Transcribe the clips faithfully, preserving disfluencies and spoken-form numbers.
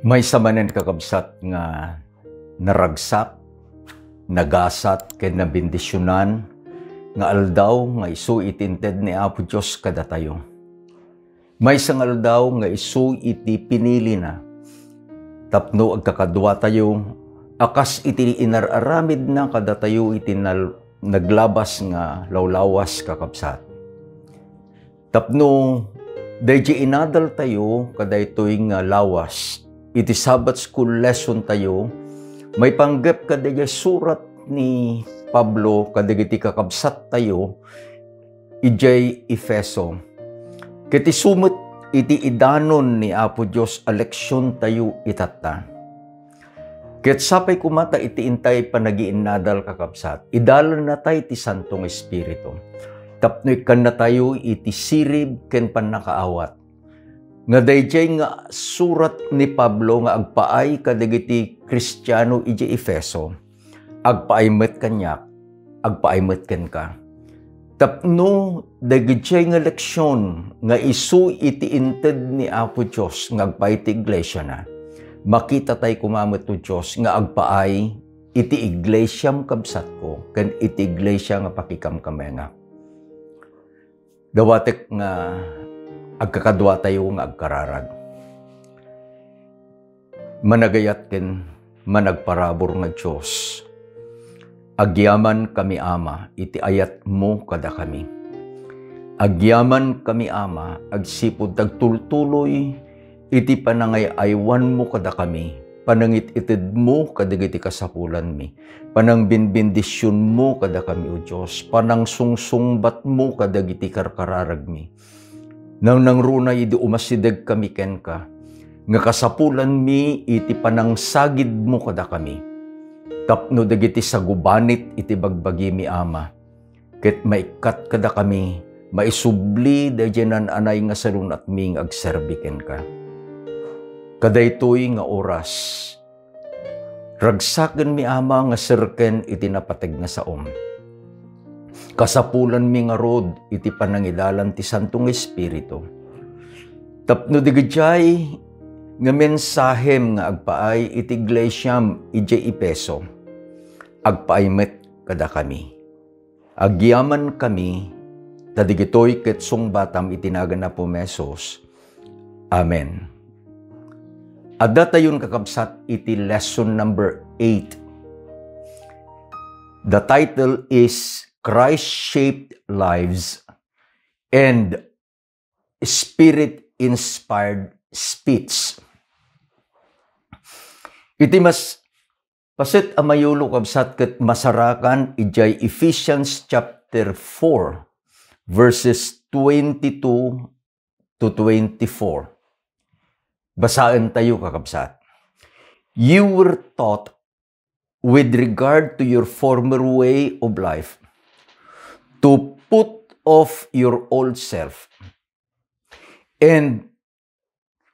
Maysa manen, kakabsat, nga naragsak, nagasat, ken nabendisionan nga aldaw nga isu iti inted ni Apo Dios kadatayo. Maysa nga aldaw nga isu iti pinilina tapno agkakaduatayo a kas iti inar-aramidna kadatayo iti nal-, naglabas nga lawlawas, kakabsat. Tapno daydi inadaltayo kadaytoy nga lawas iti Sabbath School lesson tayo, maipanggep kadaydiay surat ni Pablo kadagiti kakabsattayo idiay Efeso. Ket isu met iti idanon ni Apo Dios a leksiontayo itatta. Ket sapay koma ta iti intay panagiinnadal, kakabsat, idalannatay ti Santo nga Espiritu tapno ikkannatayo iti sirib ken pannakaawat. Nga daydiay nga surat ni Pablo nga agpaay kadagiti Kristiano idiay Efeso, agpaay met kaniak, agpaay met kenka. Tapno dagiti nga leksion nga isu iti inted ni Apo Dios nga agpaay ti iglesiana, makitatay koma met, O Dios, nga agpaay iti iglesiam, kabsatko, ken iti iglesia nga pakikamkamengak. Dawatek nga agkakaduatayo nga agkararag. Managayat ken managparabur nga Dios, agyamankami, Ama, iti ayatmo kadakami. Agyamankami, Ama, agsipud ta agtultuloy iti panangay-aywanmo kadakami, panangit-itedmo kadagiti kasapulanmi, panangbenbendisionmo kadakami, O Dios, panangsungsungbatmo kadagiti karkararagmi. Nangnangruna idi umasidegkami kenka, nga kasapulanmi iti panangsagidmo kadakami, tapno dagiti sagubanit iti bagbagimi, Ama, ket maikkat kadakami maisubli daydiay naan-anay nga salun-atmi nga agserbi kenka. Kadaytoy nga oras, ragsakenmi, Ama, nga serken iti napateg nga saom. Kasapulanmi ngarud iti panangidalan ti Santo nga Espiritu, tapno dagiti nga mensahem nga agpaay iti iglesiam idiay Efeso, agpaay met kadakami. Agyamankami, ta dagitoy ket sungbatam iti nagan Apo Jesus. Amen. Adda tayon, kakabsat, iti lesson number eight. The title is Christ-Shaped Lives and Spirit-Inspired Speech. Iti mas paset a mayulo, kabsat, ket masarakan idiay Ephesians chapter four, verses twenty-two to twenty-four. Basaen tayo, kakabsat. "You were taught with regard to your former way of life to put off your old self, and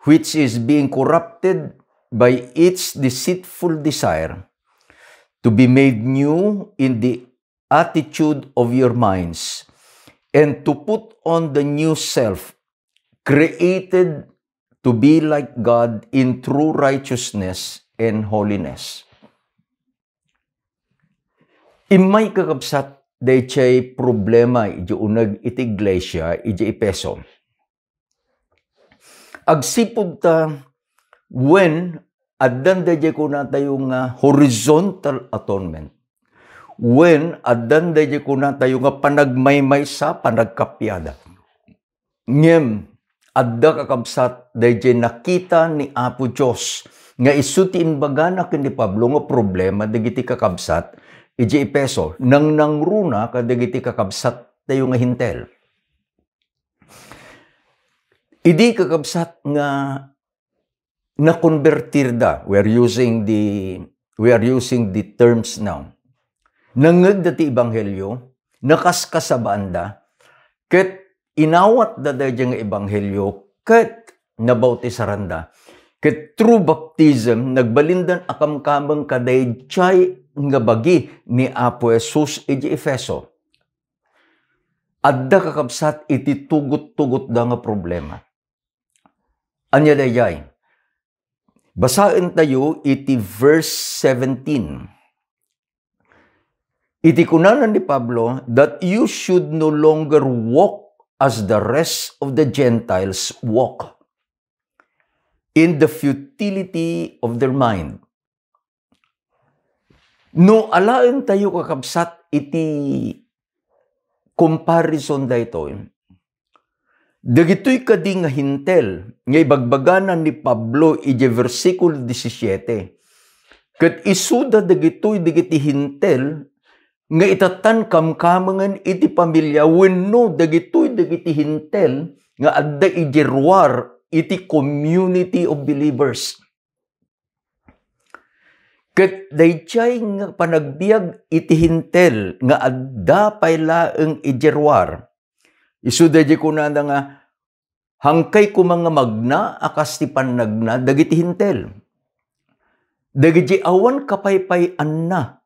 which is being corrupted by its deceitful desire, to be made new in the attitude of your minds, and to put on the new self, created to be like God in true righteousness and holiness." Immay, kakabsat, daydiay problema iti uneg iti iglesia iti Efeso. Agsipud ta, wen addan daydiay kunatayo nga horizontal atonement, wen addan daydiay kunatayo nga panagmaymaysa, panagkappia, ngem adda, kakabsat, daydiay nakita ni Apo Dios nga isu ti imbagana ken ni Pablo nga problema dagiti kakabsat iti Efeso, nangnangruna kadagiti kakabsat tayo nga Hentil. Idi, kakabsat, nga nakonbertirda, we are using the, we are using the terms now. Nangngegda ti ebanghelio, nakaskasabaanda, ket inawatda daydiay nga ebanghelio, ket nabautisaranda. Ket through baptism, nagbalindan a kamkameng kadaydiay nga bagi ni Apo Jesus iti Efeso. Adda, kakabsat, iti tugot-tugotda nga problema. Ania daydiay? Basaentayo iti verse seventeen. Iti kunana ni Pablo, that you should no longer walk as the rest of the Gentiles walk, in the futility of their mind. No alaentayo, kakabsat, iti comparison daytoy, dagitoy kadi nga Hentil nga ibagbagana ni Pablo iti bersikulo disisiete, ket isuda dagitoy dagiti Hentil nga itatan kamkamengen iti pamilia wenno dagitoy dagiti Hentil nga adda iti ruar iti community of believers. Ket daydiay nga panagbiag iti Hentil nga adda pay laeng iti ruar. Isu daydiay kunana nga, hangkay koma nga magna a kas ti pannagna dagiti Hentil. Dagiti awan kapaypayanna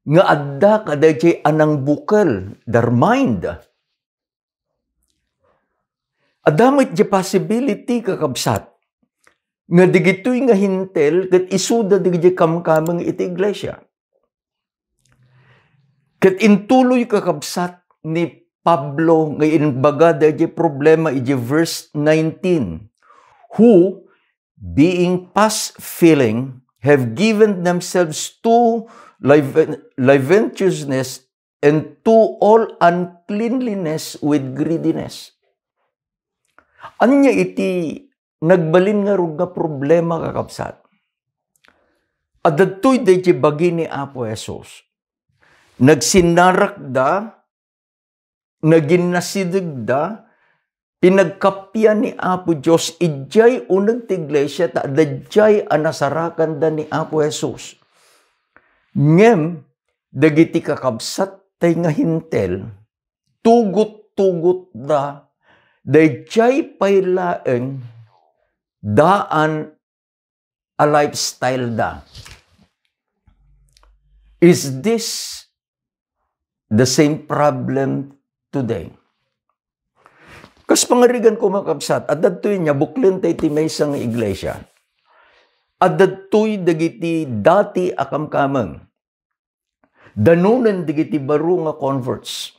nga adda kadaydiay a nangbukel, their mind. Adda met di possibility, kakabsat, nga digitoy nga Hentil ket isuda digiti kamkameng iti iglesia. Ket intuloy, kakabsat, ni Pablo nga imbaga daydiay problema iti verse nineteen, who, being past feeling, have given themselves to liven- licentiousness and to all uncleanliness with greediness. Ania iti nagbalin ngarud nga problema, kakabsat? Adda daytoy daydiay bagi ni Apo Jesus. Nagsinnarakda, naginnasidegda, pinagkappia ni Apo Dios idiay uneg ti iglesia, ta adda idiay a nasarakanda ni Apo Jesus. Ngem dagiti kakabsat tay nga Hentil, tugot-tugotda daydiay pay laeng daan a lifestyle da. Is this the same problem today? Kas pangarigan ko, mga kabsat, adda daytoy nga buklen tay ti maysa nga iglesia. Adda daytoy dagiti dati a kamkameng. Danonen dagiti baro nga converts.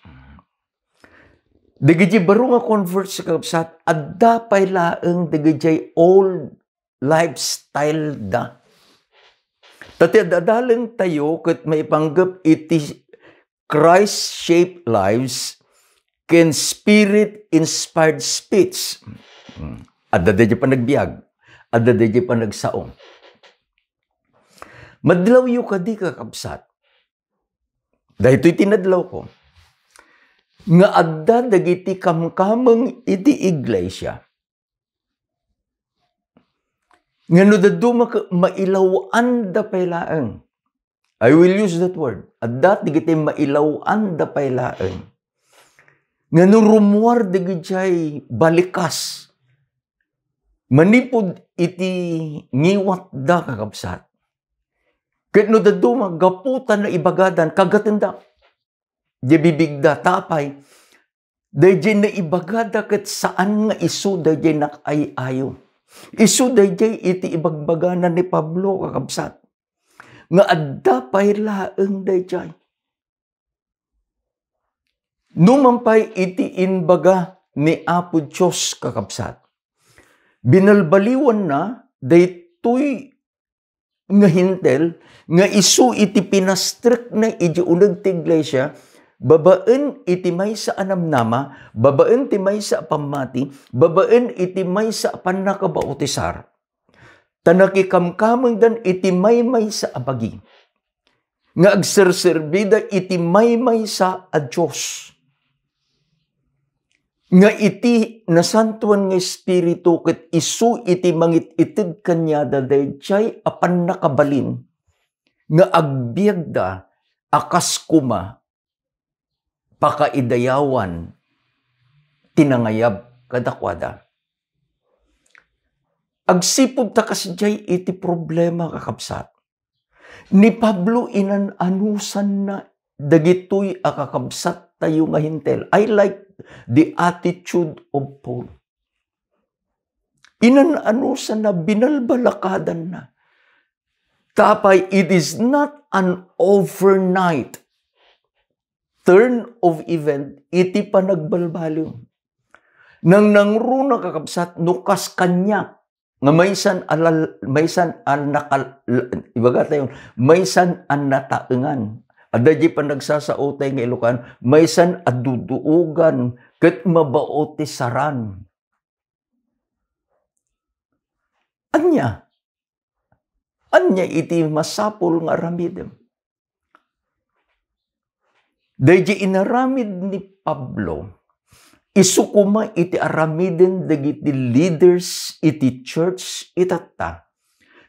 Dagiti baro nga converts, kakabsat, adda pay laeng dagiti old lifestyle da. Ta ti ad-adalentayo ket maipanggep iti Christ-shaped lives ken spirit-inspired speech. Hmm. Adda daydiay panagbiag, adda daydiay panagsao. Madlawyo kadi, kakabsat. Daytoy ti nadlawko. Nga adda dagiti kamkameng iti iglesia nga no dadduma ket mailaw-anda pay laeng. I will use that word. Adda dagiti mailaw-anda pay laeng. Nga no rummuar dagiti balikas manipud iti ngiwatda, kakabsat. Ket no dadduma, gapu ta naibagadan, kagatenda. Di bibigda, ta apay, daydiay naibagada ket saan nga isu daydiay nakaay-ayo. Isu daydiay iti ibagbagana ni Pablo, kakabsat, nga adda pay laeng daydiay. Numan pay iti imbaga ni Apo Dios, kakabsat, binalbaliwanna daytoy nga Hentil nga isu iti pinastrekna iti uneg ti iglesia, babaen iti maysa a namnama, babaen ti maysa a pammati, babaen iti maysa a pannakabautisar. Ta nakikamkamengdan iti maymaysa a bagi nga agserserbida iti maymaysa a Dios. Nga iti Nasantoan nga Espiritu ket isu iti mangit-ited kaniada daydiay a pannakabalin nga agbiagda a kas koma pakaidayawan ti nangayab kadakuada. Agsipud ta kasdiay iti problema, kakabsat, ni Pablo inan-anusanna dagitoy a kakabsattayo nga Hentil. I like the attitude of Paul. Inan-anusanna, binalbalakadanna. Ta apay, it is not an overnight turn of event iti panagbalbaliw. Nangnangruna, kakabsat, no kas kaniak nga maysan a lal-, maysan a nakal-, ibaga tayo, maysan a nataengan. Adda di panagsasao tayo nga Ilokan, maysan a duduogan ket mabao ti saran. Ania? Ania iti masapul nga aramidem? Daydi inaramid ni Pablo, isu koma iti aramiden dagiti leaders iti church itatta,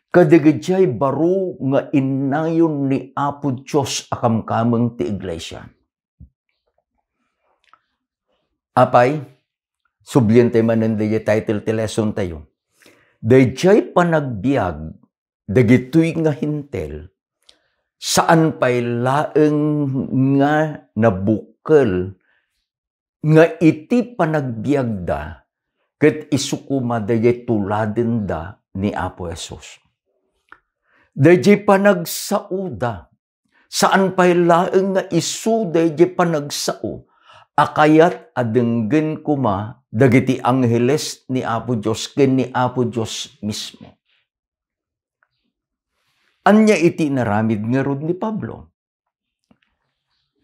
kadagiti baro nga innayon ni Apo Dios a kamkameng ti iglesia. Apay, sublientayo manen daydi title ti lesson tayo. Daydi panagbiag dagitoy nga Hentil, saan pay laeng nga nabukkel nga iti panagbiagda ket isu koma daydi tuladenda ni Apo Jesus. Daydi panagsaoda, saan pay laeng nga isu daydi panagsao a kayat a denggen koma dagiti angheles ni Apo Dios ken ni Apo Dios mismo. Ania iti inaramid ngarud ni Pablo?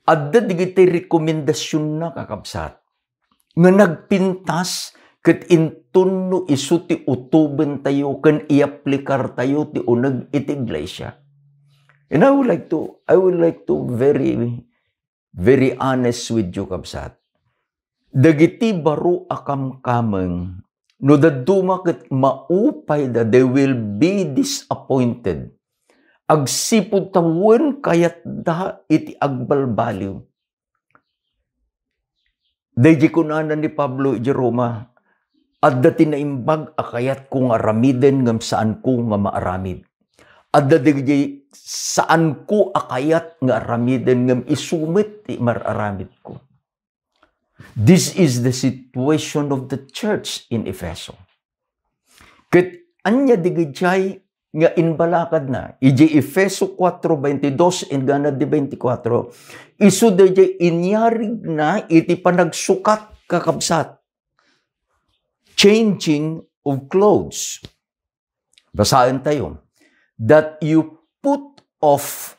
Adda dagiti rekomendasionna, kakabsat, nga nagpintas ket inton no isu ti utobentayo ken iaplikartayo ti uneg iti iglesia. And I would like to, I would like to very, very honest with you, kabsat. Dagiti baro a kamkameng, no dadduma ket maupayda, they will be disappointed. Agsipud ta wen kayatda iti agbalbaliw. Daydi kunana ni Pablo iti Roma, adda ti naimbag a kayatko nga aramiden ngem saanko nga maaramid. Adda daydi saanko a kayat nga aramiden ngem isu met ti mararamidko. This is the situation of the church in Efeso. Ket ania dagiti nga imbalakadna? Iti Efeso kuatro, baintidos inggana di baintikwatro, isu daydi inyarigna iti panagsukat, kakabsat. Changing of clothes. Basaentayo, "That you put off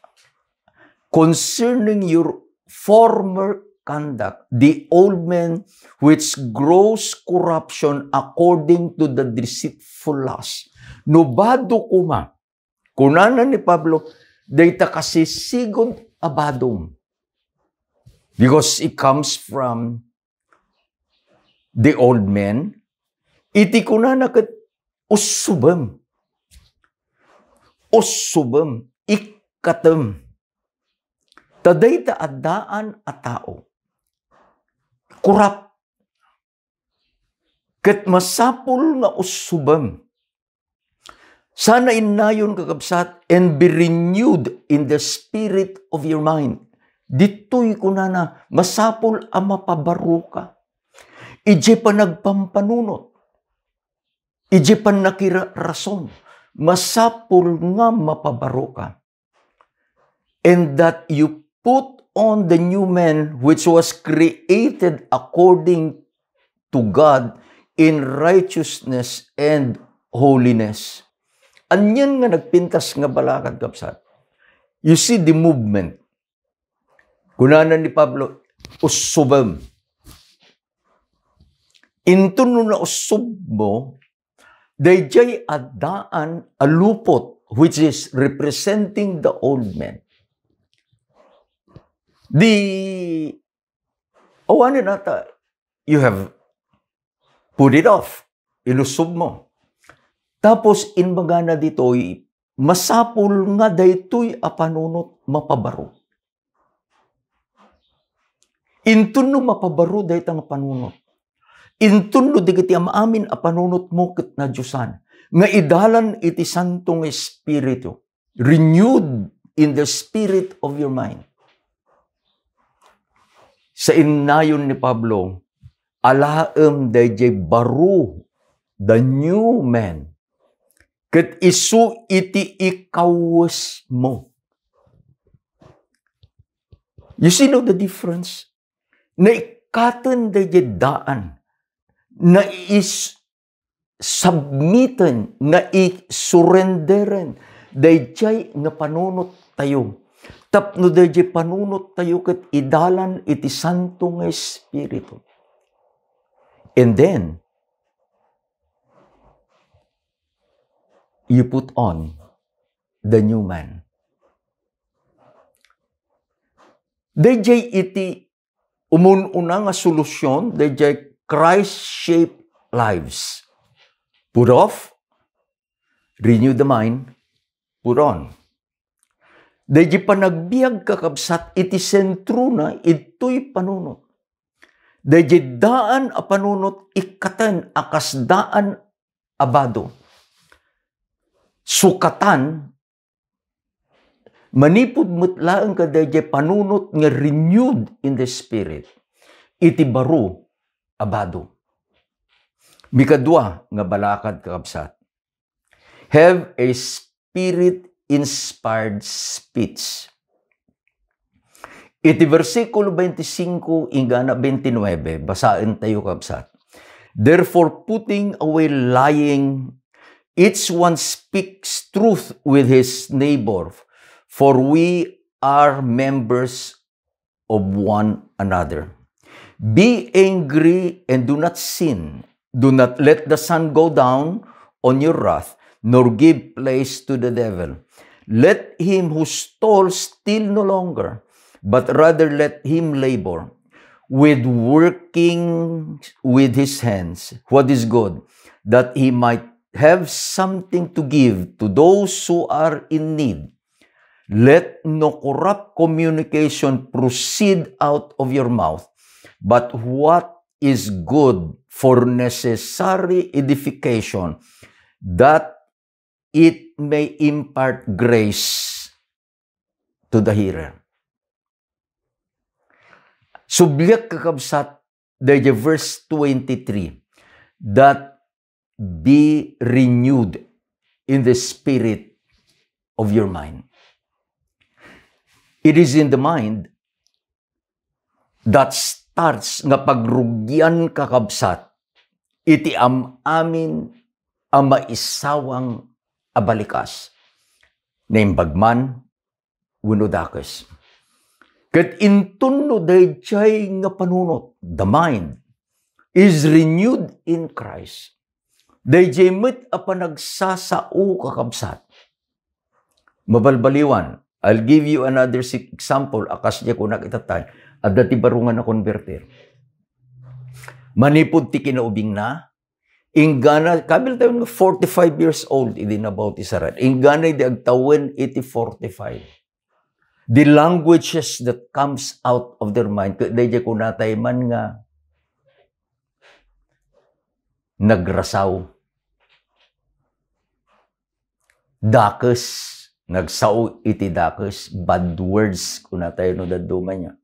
concerning your former conduct, the old man which grows corruption according to the deceitful lust." No bado koma, kunana ni Pablo, dayta kasisigud a badom. Because it comes from the old man, iti kunana ket, "Ussubem. Ussubem, ikkatem." Ta dayta addaan a tao, korap. Ket masapul nga ussubem. Sana innayon, kakabsat, "and be renewed in the spirit of your mind." Ditoy kunana, masapul a mapabaroka. Idiay panagpampanunot, idiay pannakirason, masapul nga mapabaroka. "And that you put on the new man which was created according to God in righteousness and holiness." Anian nga nagpintas nga balakad, kabsat? You see the movement. Kunana ni Pablo, "Ussubem." Inton no naussubmo, daydiay addaan a lupot, which is representing the old man. Di, awanen ata, you have put it off. Inussubmo. Tapos, imbagana ditoy, masapul nga daytoy a panunot mapabaro. Inton no mapabaro dayta nga panunot, inton no dagiti am-amin a panunotmo ket nadiosan, nga idalan iti Santo nga Espiritu, renewed in the spirit of your mind. Sa innayon ni Pablo, alaem daydiay baro the new man, ket isu iti ikawesmo. You see, no, the difference? Naikkaten daydiay daan, nais-, submiten, naisurrenderen daydiay nga panunottayo. Tapno daydiay panunottayo ket idalan iti Santo nga Espiritu. And then, you put on the new man. Daydiay iti umun-una nga solusyon, daydiay Christ-shaped lives. Put off, renew the mind, put on. Daydiay panagbiag, kakabsat, iti sentrona, itoy panunot. Daydiay daan a panunot, ikkaten a kas daan a bado. Sukatan, manipud met laeng kadaydiay panunot nga renewed in the Spirit, iti baro a bado. Mikadua nga balakad, kakabsat, have a Spirit-inspired speech. Iti bersikulo twenty-five inggana twenty-nine, basaentayo, kabsat. "Therefore, putting away lying, each one speaks truth with his neighbor, for we are members of one another. Be angry and do not sin. Do not let the sun go down on your wrath, nor give place to the devil. Let him who stole steal no longer, but rather let him labor, with working with his hands what is good, that he might have something to give to those who are in need. Let no corrupt communication proceed out of your mouth, but what is good for necessary edification, that it may impart grace to the hearer." Subli, kakabsat, daydiay verse twenty-three, that be renewed in the spirit of your mind. It is in the mind that starts nga pagrugian, kakabsat, iti am-amin a maisawang a balikas. Naimbag man wenno dakes. Ket inton no daydiay nga panunot, the mind, is renewed in Christ, daydiay met a panagsasao, kakabsat. Mabalbaliwan, I'll give you another si-, example, a kas diay kunak itatan, adda ti baro nga nakonbertir. Manipud ti kinaubingna, inggana, kabil tayo nga forty-five years old, idi nabautisaren. Inggana idi agtawen iti forty-five. The languages that comes out of their mind, ket daydiay kunatay man nga nagrasaw. Dakes, nagsao iti dakes, bad words, kunatayo no dadduma niya.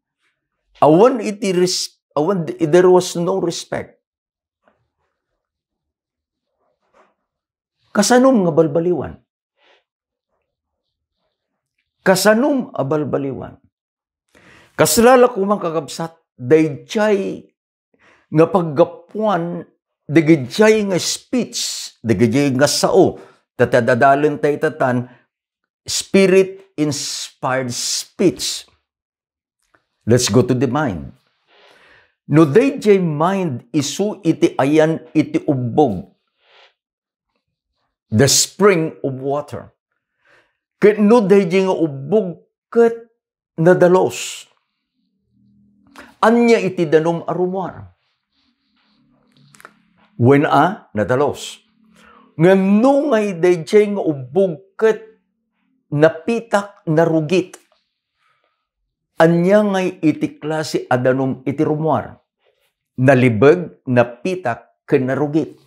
Awan iti res-, awan, there was no respect. Kasanom nga balbaliwan? Kasanom a balbaliwan? Kasla la koma, kakabsat, daydiay nga paggapuan, dagijay nga speech, dagijay nga sao, ta ti adalen ta itatan, spirit-inspired speech. Let's go to the mind. No daydiay mind isu iti ayan iti ubbog, the spring of water. Ket no daydiay nga ubbog ket nadalus, ania iti danum a rumuar? Wen a, nadalus. Ngem no ngay daydiay nga ubbog ket napitak, narugit, ania ngay iti klase a danum iti rumuar? Nalibeg, napitak, ken narugit.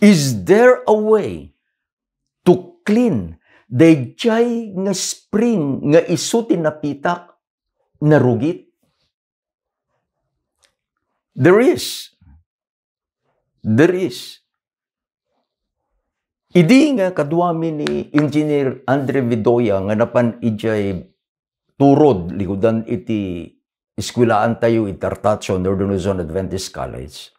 Is there a way to clean daydiay nga spring nga isu ti napitak, narugit? There is. There is. Idi nga kaduami ni Engineer Andre Vidoya nga napan idiay Turod, likudan iti eskuelaan tayo iti Artacho, Northern Luzon Adventist College.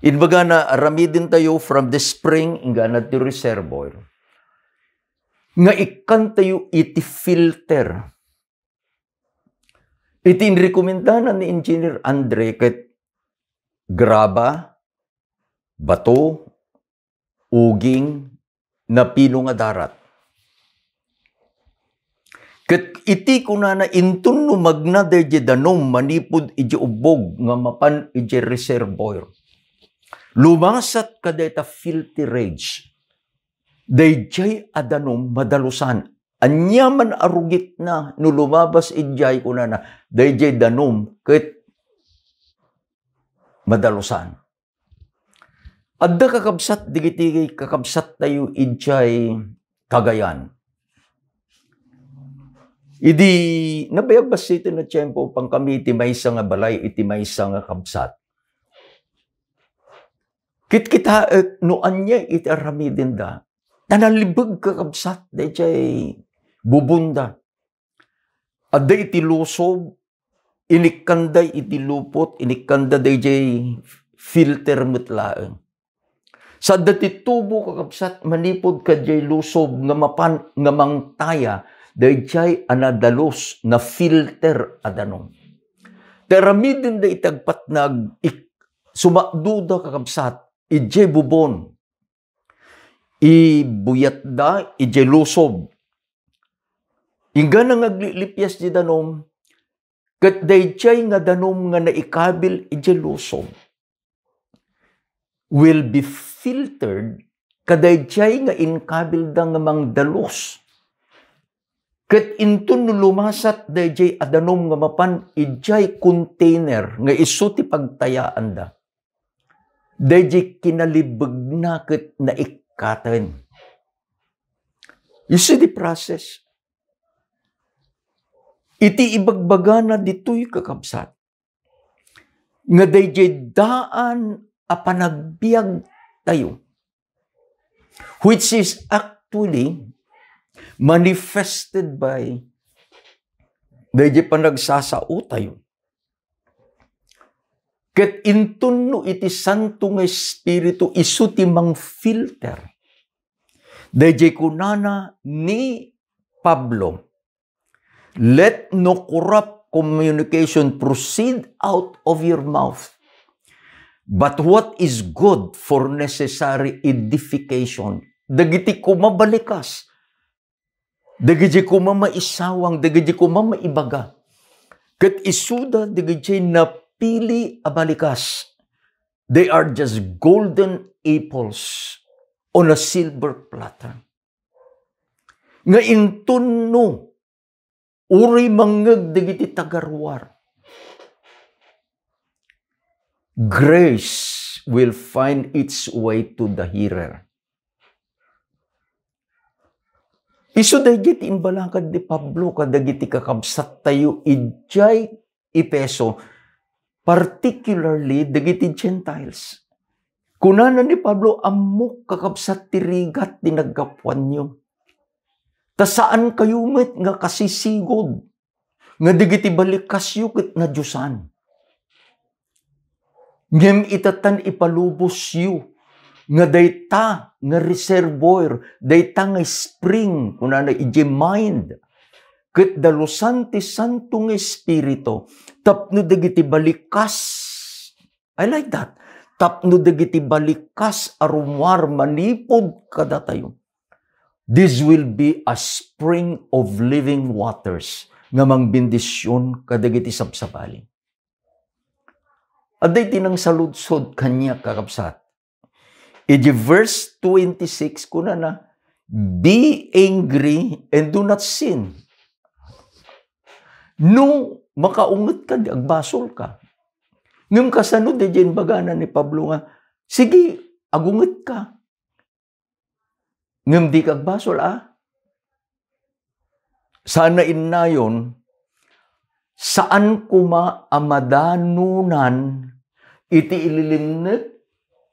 Imbagana, aramiden tayo from the spring, inggana ti reservoir. Nga ikkan tayo iti filter. Iti inrekomendana ni Engineer Andre ket graba, bato, uging, napino nga darat. Ket iti kunana, inton no magna daydiay danum manipud iti ubbog nga mapan iti reservoir, lumasat kadayta filterage. Daydiay a danum madalusan. Ania man a rugitna no lumabas idiay kunana, daydiay danum ket madalusan. Adda kakabsat, dagiti kakabsat tayo idiay Cagayan. Idi nabayag bassit a tiempo, pankami iti maysa nga balay, iti maysa nga kabsat. Kitkitaek no ania iti aramidenda. Ta nalibeg kakabsat, daydiay bubonda. Adda iti lusob, inikkanda iti lupot, inikkanda daydiay filter met laeng. Sadda ti tubo, kakabsat, manipud kadiay lusob nga mapan nga mangtaya daydiay a nadalus, na filter a danum. Ti aramidenda iti agpatnag, ik-, sumakdoda, kakabsat, idiay bubon. Ibuyatda idiay lusob. Inggana nga aglilipias ti danum, ket daydiay nga danum nga naikabil idiay lusob will be filtered kadaydiay nga inkabilda nga mangdalus. Ket inton no lumasat daydiay a danum nga mapan idiay container nga isu ti pagtayaanda, daydiay kinalibegna ket naikkaten. You see the process? Iti ibagbagana ditoy, kakabsat, nga daydiay daan a panagbiag tayo, which is actually manifested by daydiay panagsasao tayo. Ket inton no iti Santo nga Espiritu isu ti mangfilter, daydiay kunana ni Pablo, "Let no corrupt communication proceed out of your mouth, but what is good for necessary edification." Dagiti koma balikas, dagiti koma maisawang, dagiti koma maibaga, ket isuda dagiti napili a balikas. They are just golden apples on a silver platter. Nga inton no uray mangngeg dagiti tagaruar, grace will find its way to the hearer. Isu daydiay ti imbalakad ni Pablo kadagiti kakabsattayo idiay Efeso, particularly dagiti Gentiles. Kunana ni Pablo, "Ammok, kakabsat, ti rigat ti naggapuanyo. Ta saankayo met nga kasisigud nga dagiti balikasyo ket nadiosan. Ngem ita tan ipalubosyo nga dayta nga reservoir, dayta nga spring," kunana, "idiay mind, ket dalusan ti Santo nga Espiritu tapno dagiti balikas," I like that. "Tapno dagiti balikas a rummuar manipud kadatayo, this will be a spring of living waters nga mangbendision kadagiti sabsabali." Adda iti nangsaludsod kaniak, kakabsat. Iti verse twenty-six, kunana, "Be angry and do not sin." No makaungetka, di agbasolka. Ngem kasano daydiay imbagana ni Pablo nga, "Sige, agungetka. Ngem dika agbasol, a?" Sana innayon, saan koma a madanonan iti ililimnek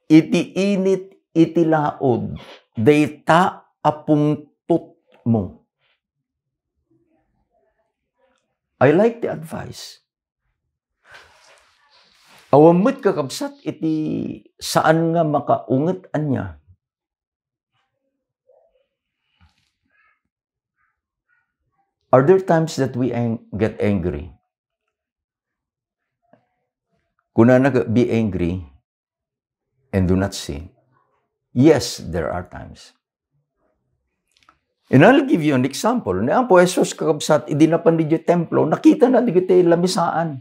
iti init iti laud dayta a pungtotmo. I like the advice. Awan met, kakabsat, iti saan nga makaunget ania. Are there times that we ang-, get angry? Kunana ka, "Be angry and do not sin." Yes, there are times. And I'll give you an example. Ni Apo Jesus, kakabsat, idi napan idiay templo, nakitana dagiti lamisaan.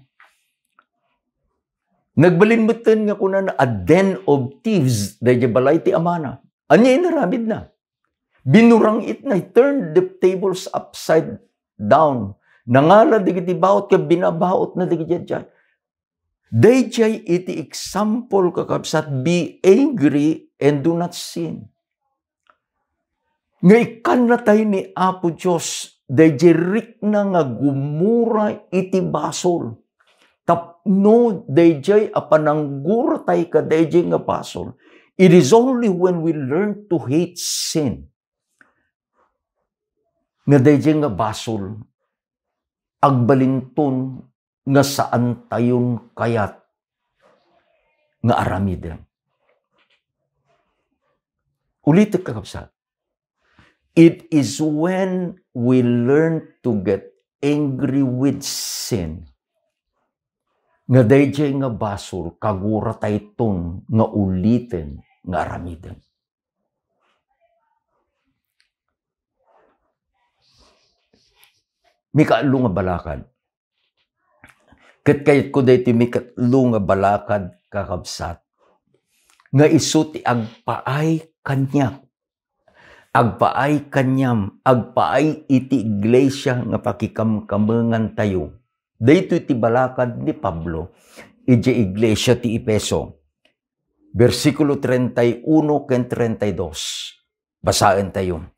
Nagbalin metten nga kunana, "A den of thieves," daydiay balay ti amana. Ania inaramidna? Binurang-itna, he turned the tables upside down. Nangala dagiti baut ket binabautna dagiti judge. Daydiay iti example, kakabsat, "Be angry and do not sin." Nga ikkannatay ni Apo Dios daydiay rikna nga gumura iti basol. Tapno daydiay a panangguratay kadaydiay nga basol, it is only when we learn to hate sin nga daydiay nga basol agbalinton nga saantayon kayat nga aramiden. Ulitek, kakabsat. It is when we learn to get angry with sin nga daydiay nga basol kaguratayton nga uliten nga aramiden. Mikatlo nga balakad. Ket kayatko daytoy mikatlo nga balakad, kakabsat, nga isu ti agpaay kaniak, agpaay kaniam, agpaay iti iglesia nga pakikamkamengantayo. Daytoy ti balakad ni Pablo idiay iglesia ti Efeso. Bersikulo treinta y uno ken treinta y dos. Basaentayo.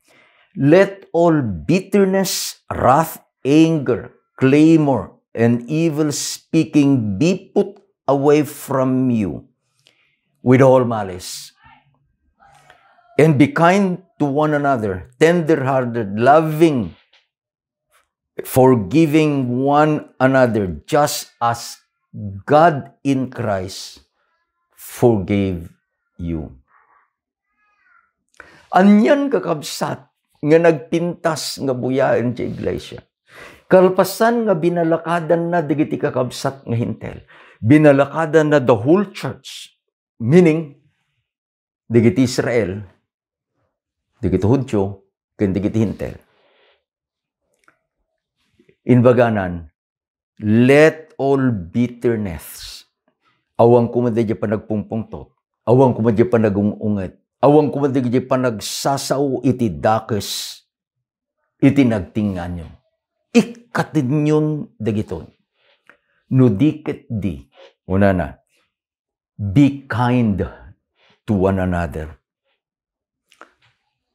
"Let all bitterness, wrath, anger, clamor, and evil speaking be put away from you with all malice. And be kind to one another, tender-hearted, loving, forgiving one another, just as God in Christ forgave you." Anian, kakabsat, nga nagpintas nga buyaen ti iglesia? Kalpasan nga binalakadanna dagiti kakabsat nga Hentil, binalakadanna the whole church, meaning, dagiti Israel, dagiti Judio, ken dagiti Hentil. Imbaganan, "Let all bitterness." Awan koma daydiay panagpungpungtot. Awan koma daydiay panagung-unget. Awan koma daydiay panagsasao iti dakes, iti nagtinganyo. Ikkatenyon dagitoy. No di ket di, kunana, "Be kind to one another,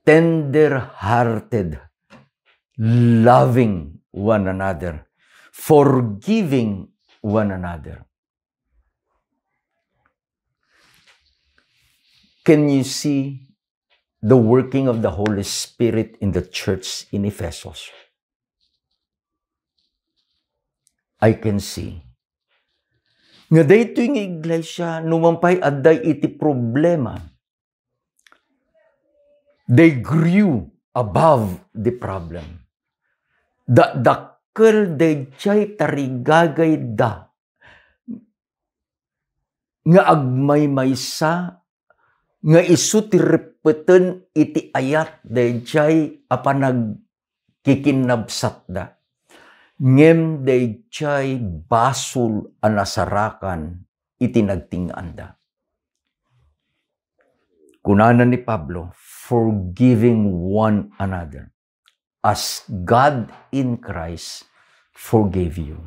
tender-hearted, loving one another, forgiving one another." Can you see the working of the Holy Spirit in the church in Ephesus? I can see nga daytoy nga iglesia, no man pay adda iti problema, they grew above the problem. Dakdakkel daydiay tarigagayda nga agmaymaysa nga isu ti reppeten iti ayat daydiay a panagkikinnabsatda, ngem daydiay basol a nasarakan iti nagting-anda. Kunana ni Pablo, "Forgiving one another, as God in Christ forgave you."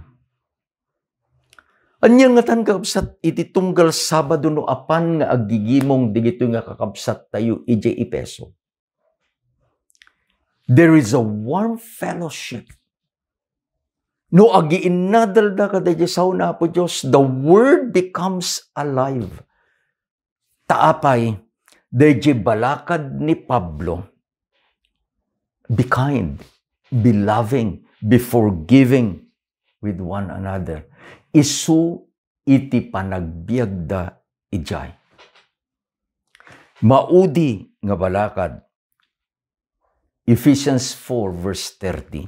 Ania ngatan, kakabsat, iti tunggal Sabado no apan nga aggigimong dagitoy nga kakabsattayo idiay Efeso? There is a warm fellowship. No agiinnadalda kadaydiay sao ni Apo Dios, the word becomes alive. Ta apay, dayjay balakad ni Pablo, be kind, be loving, be forgiving with one another. Isu iti panagbiagda idiay. Maudi nga balakad. Ephesians four verse thirty.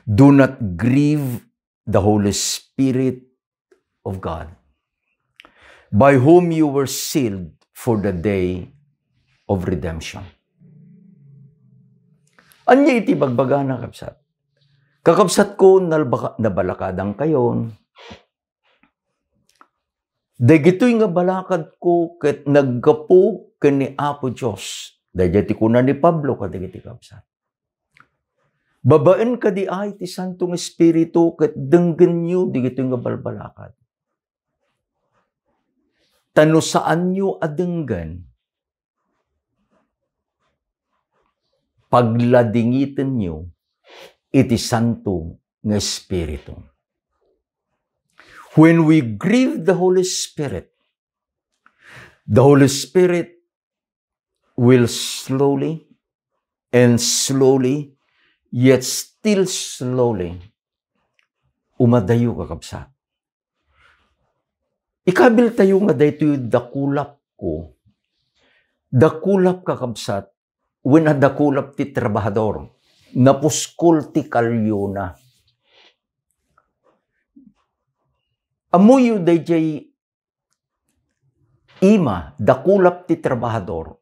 Do not grieve the Holy Spirit of God, by whom you were sealed for the day of redemption. Ania iti bagbagana, kabsat? Kakabsat ko, nalbaka-, nabalakadangkayon. Dagitoy nga balakad ko ket naggapu ken ni Apo Dios. Daydiay ti kuna ni Pablo kadagiti kabsat. Babaen kadi ay ti Santo nga Espiritu ket denggenyo dagitoy nga balbalakad. Ta no saanyo a denggen, pagladingitenyo iti Santo nga Espiritu. When we grieve the Holy Spirit, the Holy Spirit will slowly and slowly, yet still slowly, umadayo, kakabsat. Ikabil tayo nga daytoy dakulap ko. Dakulap, kakabsat, wen a dakulap ti trabahador. Napuskol ti kalyona. Ammoyo dayjay ima, dakulap ti trabahador.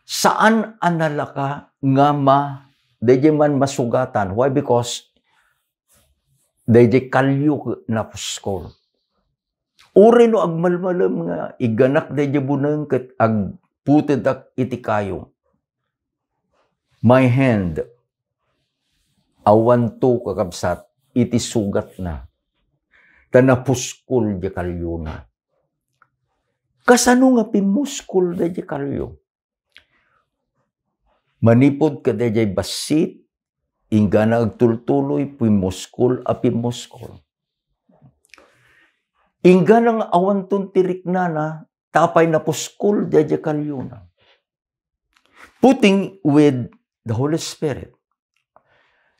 Saan a nalaka nga ma-, dayjay man masugatan. Why? Because dayjay kalyo napuskol. Uray no agmalmalem nga iganak dayjay buneng ket agputedak iti kayo. My hand, awanto, kakabsat, iti sugatna. Ta napuskol dayjay kalyona. Kasano nga pimmuskol dayjay kalyo? Manipud kadayjay bassit, inggana agtultuloy, pimmuskol a pimmuskol. Inggana nga awanton ti riknana, tapay napuskol dayjay kalyona. Putting with the Holy Spirit.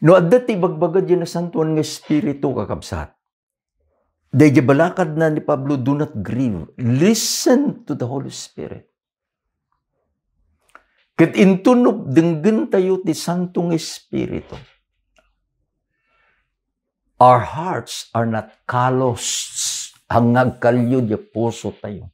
No adda ti ibagbaga dayjay Nasantoan nga Espiritu, kakabsat, dayjay balakadna ni Pablo, do not grieve. Listen to the Holy Spirit. Ket inton no denggentayo ti Santo nga Espiritu, our hearts are not callous, nga agkalyo dayjay pusotayo.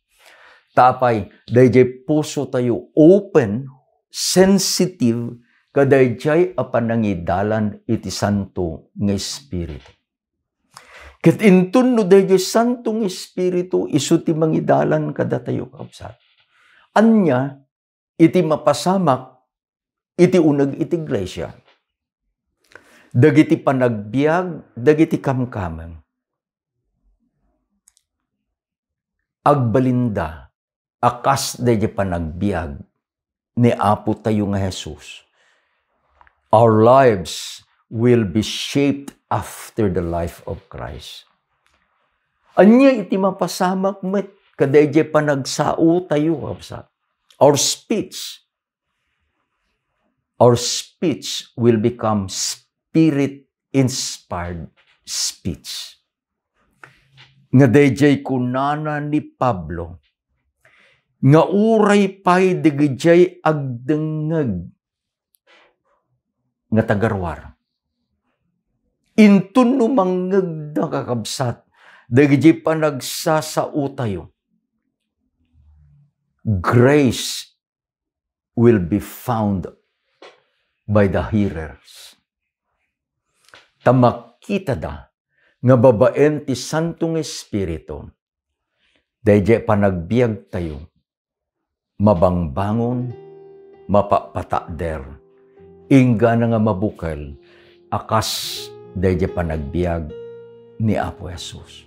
Tapay, dayjay pusotayo open, sensitive, kadayjay a panangidalan iti Santo nga Espiritu. Ket inton no dayjay Santo nga Espiritu isu ti mangidalan kadatayo, kabsat. Ania iti mapasamak iti uneg iti iglesia? Dagiti panagbiag, dagiti kamkameng. Agbalinda a kas dayjay panagbiag ni Apo tayo nga Jesus, our lives will be shaped after the life of Christ. Ania iti mapasamak met kadayjay panagsao tayo, kabsat? Our speech. Our speech will become spirit-inspired speech. Nga dayjay kunana ni Pablo, nga uray pay dagijay agdengngeg nga tagaruar. Inton no mangngegda, kakabsat, dagijay panagsasao tayo, grace will be found by the hearers. Ta makitada nga babaen ti Santo nga Espiritu, dayjay panagbiag tayo, mabangbangon, mapapatadder, inggana nga mabukel a kas dayjay panagbiag ni Apo Jesus.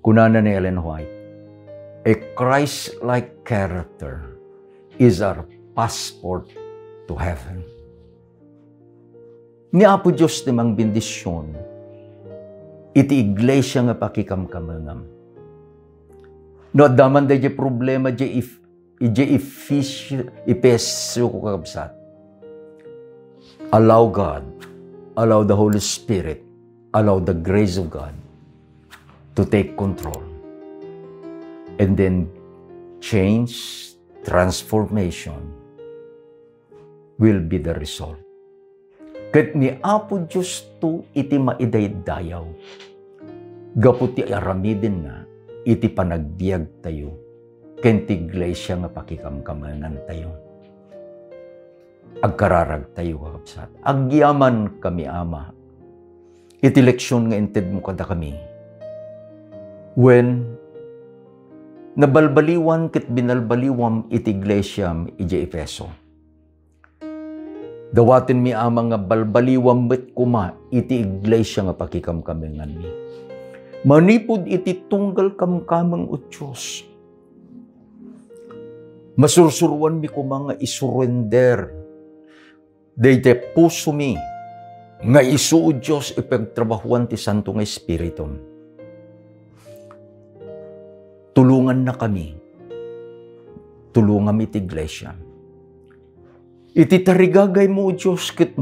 Kunana ni Ellen White, "A Christ-like character is our passport to heaven." Ni Apo Dios ti mangbendision iti iglesia nga pakikamkamengam. No adda man dayjay problema, dayjay if-, Idiay Efesio, Efesio, kakabsat, allow God, allow the Holy Spirit, allow the grace of God to take control. And then change, transformation will be the result. Ket ni Apo Dios to iti maidaydayaw gapu ti aramidenna iti panagbiagtayo ken ti iglesia nga pakikamkamengantayo. Agkararagtayo, kakabsat. Agyamankami, Ama, iti leksion nga intedmo kadakami. Wen, nabalbaliwan ket binalbaliwam iti iglesiam idiay Efeso. Dawatenmi, Ama, nga balbaliwam met koma iti iglesia nga pakikamkamenganmi. Manipud iti tunggal kamkameng, O Dios, masursuroanmi koma nga isurrender daydi pusomi nga isu, O Dios, ipagtrabahuan ti Santo nga Espiritum. Tulongannakami. Tulongam iti iglesia. Iti tarigagaymo, O Dios, ket